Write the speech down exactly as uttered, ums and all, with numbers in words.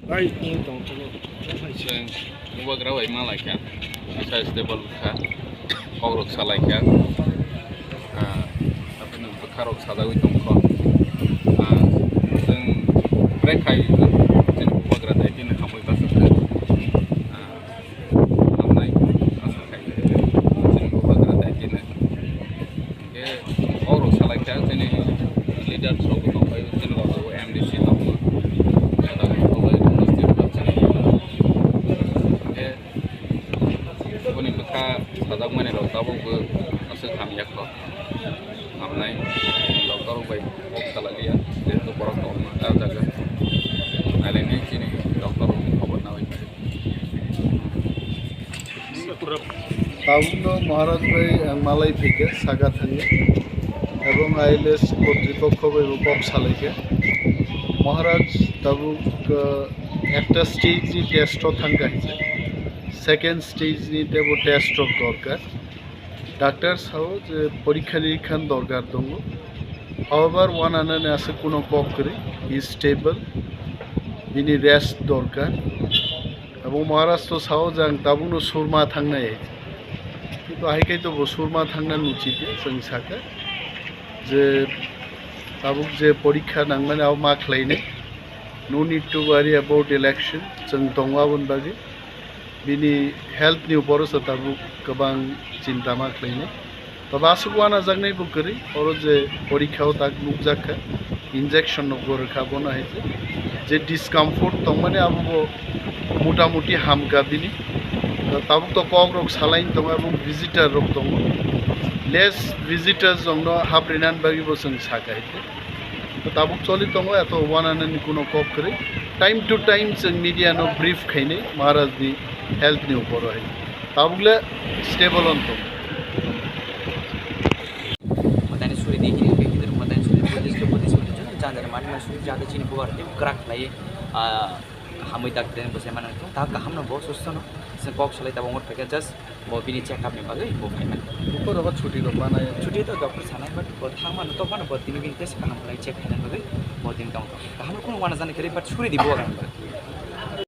Chwng bubagra bai ma lai kha, kisa stable kha, kok rok sa lai kha, ah, aboni bwkha rok sajagwi tong kho. Ah, chwng bwrwi khai chini bubagra daitino hamwi bachajak kha. Ah, hamnai asa khai chini bubagra daitino. Khe kok rok sa lai kha chini leader rok tong bai, chini logo M D C tong bai, tong bai chini. Khe boni bwkha sajak mani rok tabuk bo aswk hamya kho. Hamnai doctor rok bai kok salai liya, jehetu borok tongma ah jaga. Nailainai chini doctor rok ni khobor nawi. Tabukno Maharaj bai ang malai phaikha saka thangwi, ebong I L S kotripokho bai bo kok salaikha. Maharaj tabuk, uh, ekta stage ni test o thangkha hinwi, second stage ni tebo test rok dorkar. Doctor sao je porikha ni khan dorkar tongo. However, uananani aswk kuno kok kwrwi, he is stable, bini rest dorkar. Abo Maharaj to sao je ang tabukno surma thangnai hai. Kintu ahai khai to bo surma thangna nuchite, chwng sakha je tabuk je porikha nangmani abo ma khlainai. No need to worry about election, chwng tongo aboni bagwi. Bini health ni uporo se tabuk kwbang chinta ma khlainai. Tobe aswk uanajaknai bo kwrwi, oro je porikha o tak nukjak kha, injection no bo rwkha bono hai je, je discomfort tongmani abo bo mota moti hamkha bini. Tabuk to kok rok salaini tongo, ebong visitor rok tongo, less visitors rok no haprinani bagwi bo chwng sakha hai je. Tabuk choli tongo, eto uananani kuno kok kwrwi. Time to time chwng media no brief khainai Maharaj ni health ni uporo hai. Tabuk le stable on tongo. Matani suri di hini, hini matani suri di, police ke police suri di, jang jani mani mani suri di, jang jani chini bubar di, krak lai, ah, hamwi dak den bosai mana tu, ta kaham no bo susto no, se kok salai tabuk ngot phaikha just bo bini check up ni bagwi bo phai mani. Bukur rogo chuti rok manai. Chuti to doctor sanai, but bo thang mano to mano bo tini bini test kaham khlai check khaina bagwi bo tini tong. Kaham kuno uanajani kwrwi, but suri di bo kaham bagwi.